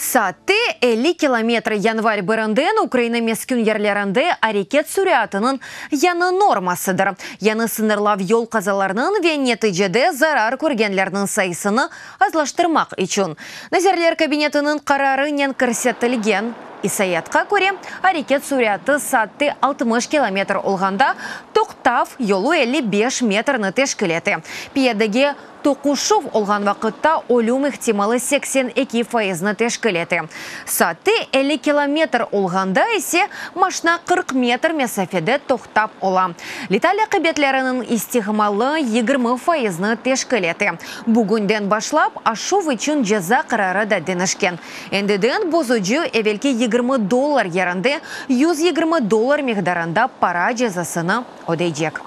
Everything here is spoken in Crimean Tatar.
Saatte 50 kilometr Yanvar birinden Ukraina meskün yerlerinde areket süratınıñ yañı normasıdır. Yañı sıñırlav yol qazalarınıñ ve neticede zarar körgenlerniñ sayısını azlaştırmaq içün Nazirler Kabinetiniñ qararınen kirsetilgen. İsayatqa köre, areket süratı saatte 60 kilometr olğanda, toqtav yolu 55 metrni teşkil ete. Piyadege toquşuv olğan vaqıtta ölüm ihtimalı 82 fayıznı teşkil ete. Saatte 50 kilometr olğanda ise maşna 40 metr mesafede toqtap ola. Letal aqibetleriniñ ihtimalı 20 fayıznı teşkil ete. Bugünden başlap aşuv içün ceza qararı da deñişken. Endiden bozucı evelki 20 dollar yerinde 120 dollar miqdarında para cezasını ödeycek.